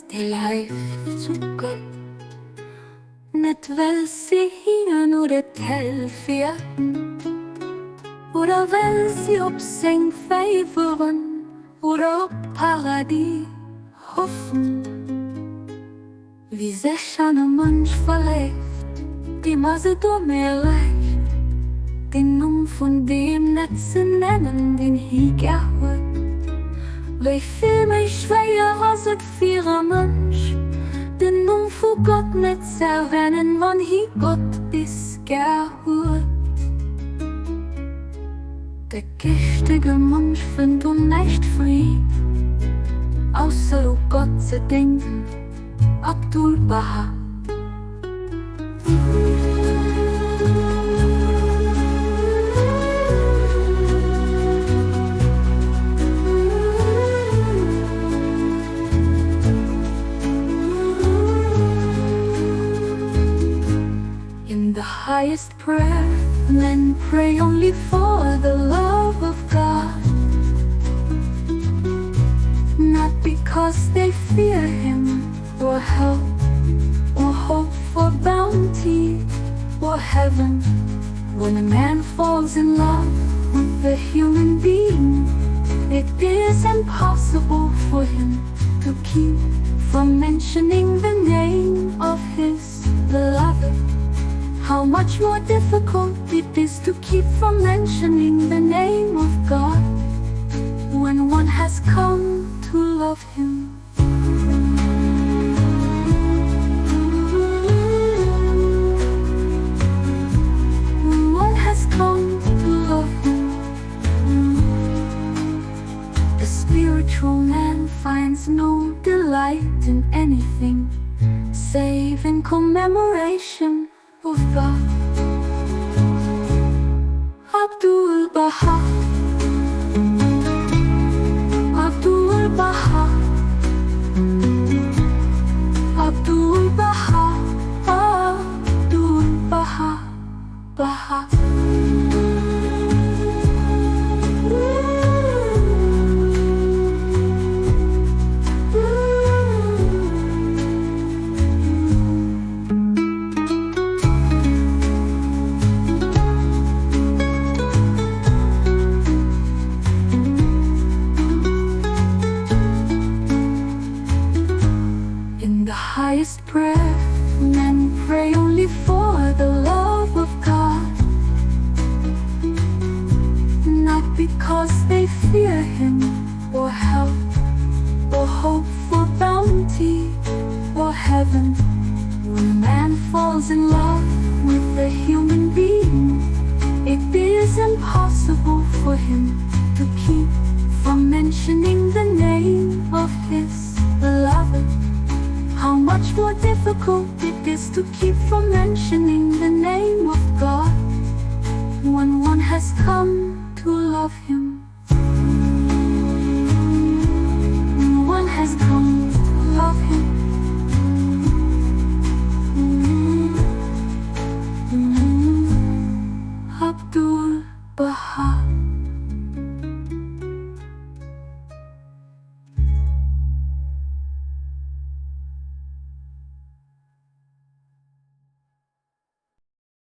D'Léift zu Gott, net well si hien oder d'Hell fäerten, oder well si op seng Faveuren oder op d'Paradis hoffen. Wie sech an e Mënsch verléift, deem ass et oméiglech, den Numm vun deem net ze nennen, deen hie gär huet. Wéi vill méi schwéier ass et fir e Mënsch, den Numm vu Gott net z'erwänen, wann hie Gott bis gär huet. De geeschtege Mënsch fënnt un näischt Freed, ausser u Gott ze denken. Abdu'l-Bahá. In the highest prayer, men pray only for the love of God, not because they fear him or help or hope for bounty or heaven. When a man falls in love with a human being, it is impossible for him to keep from mentioning the name of his beloved. How much more difficult it is to keep from mentioning the name of God when one has come to love him. When one has come to love him, the spiritual man finds no delight in anything save in commemoration of God. Abdul Baha Abdul Baha Abdul Baha Abdul Baha Baha In the highest prayer, men pray only for the love of God, not because they fear him or help or hope for bounty or heaven. When a man falls in love with a human being, it is impossible for him to keep from mentioning the name of his beloved. How much more difficult it is to keep from mentioning the name of God when one has come to love him. When one has come to love him. Abdul.